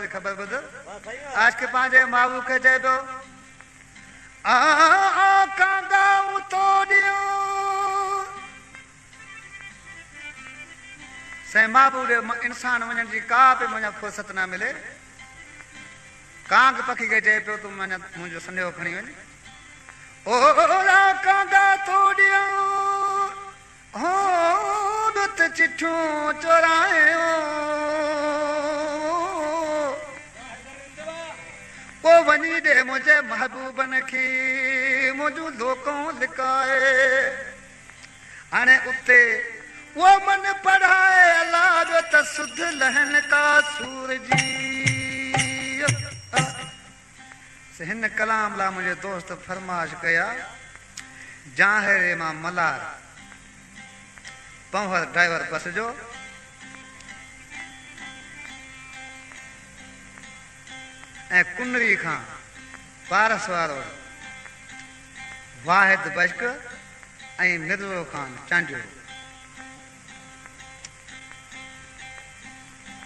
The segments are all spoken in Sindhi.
وري خبر ٻڌ. عاشق پنهنجي محبوب کي چئي پيو، آ ڪانگائون تو ڏيون. سائين محبوب ڏي انسان وڃڻ جي ڪا به مڃان فرصت نه ملي. ڪانگ پکي کي چئي پيو، تون مڃان منهنجو سنيهو کڻي وڃ. او ڪانگا تو ڏيون. هو ڏت چٺيون چورايو. پوء وڃي ڏي منهنجي محبوبن کي منهنجون لوڪون لڪائي. هاڻي اتي اهو من پڙهائي الله جو ته سڌ لهن ڪا سور جي. هن ڪلام لاء منهنجي دوست فرمائش ڪيا، جانهري مان ملار پنهور ڊرائيور بس جو. ۽ ڪنري کان پارس وارو واحد بشڪ ۽ مرزو خان چانڊيو.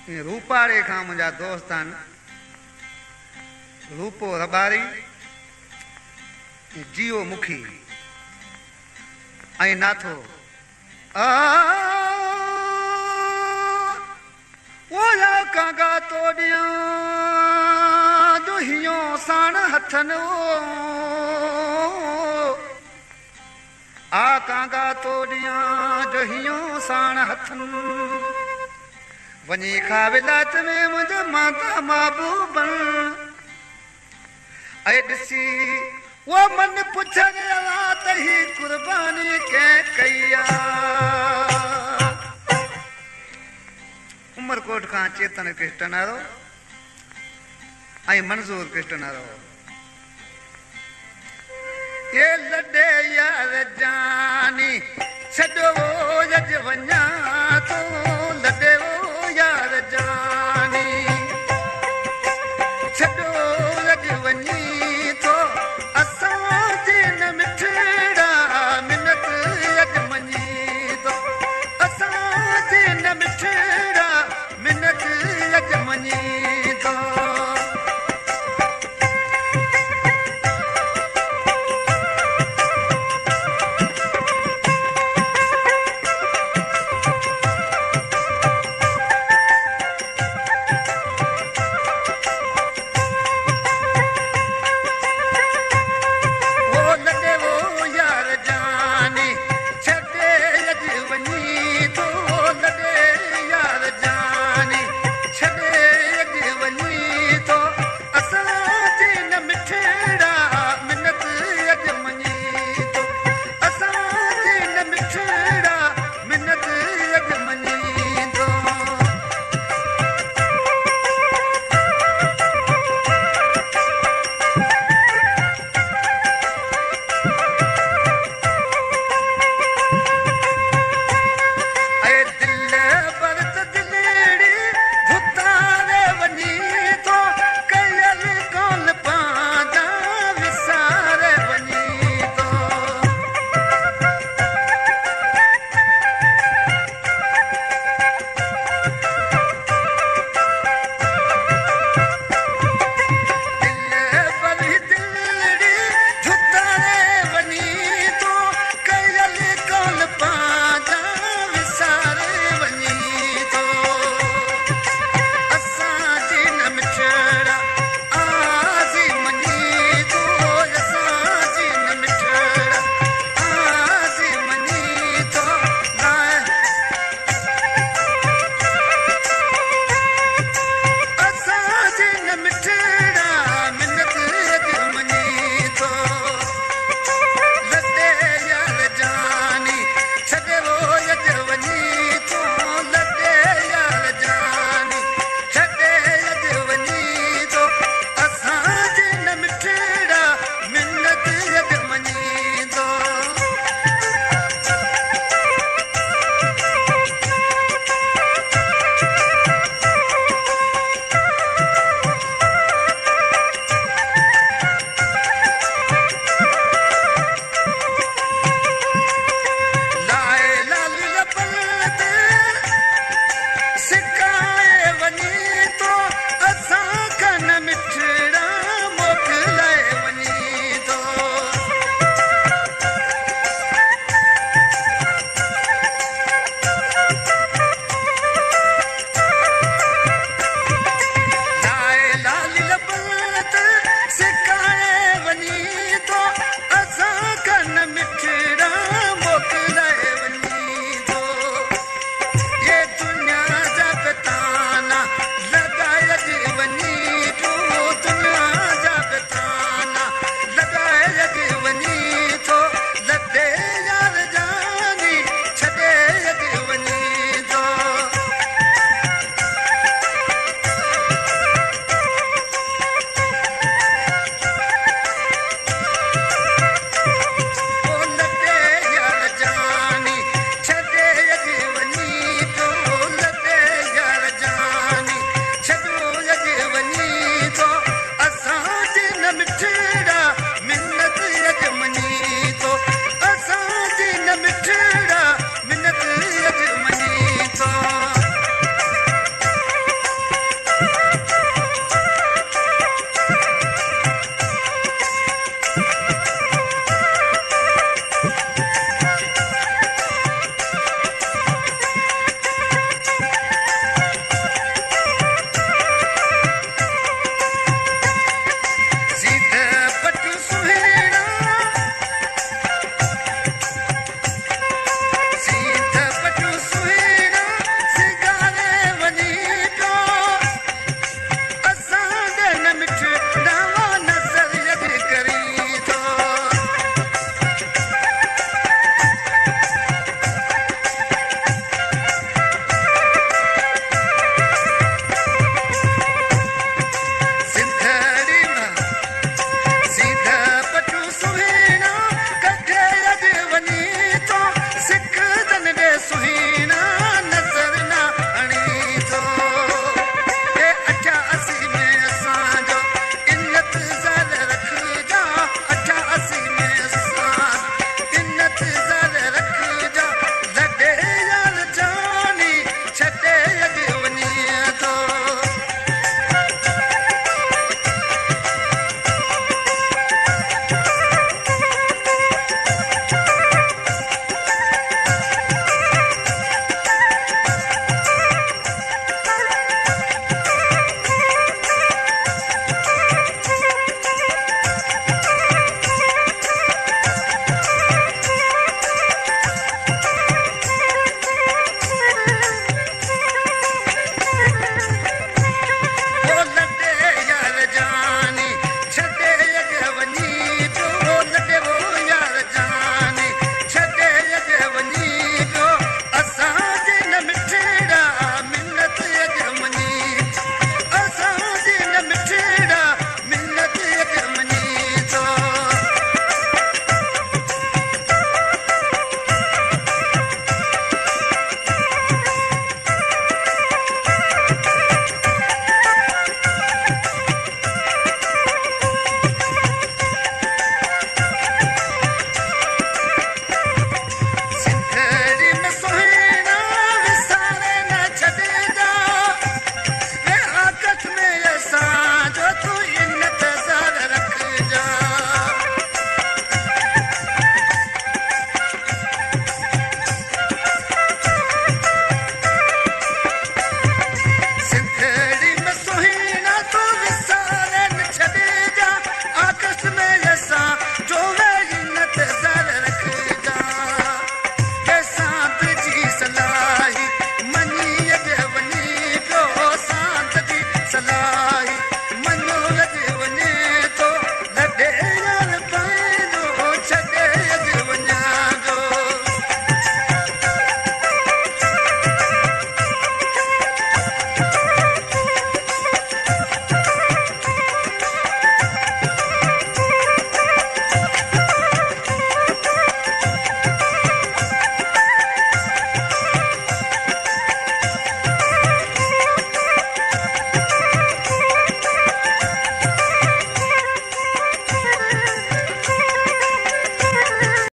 ۽ روپاڙي کان منهنجا دوست آهن روپو رٻاري ۽ جيئو مکي ۽ ناٿو اولا ڪانگا توڏيان جو هيون ساڻ هٿن او آ ڪانگا توڏيان جو هيون ساڻ هٿن وڃي کا ولايت ۾ منهنجي ماندا محبوبن اي ڏسي اهو من پڇن الا ته هي قرباني ڪنهن ڪئي آ. عمرڪوٽ کان چيتن ڪرشٽن وارو ۽ منظور ڪرشٽن وارو. اي لڏي يار جاني ڇڏيو اڄ وڃان.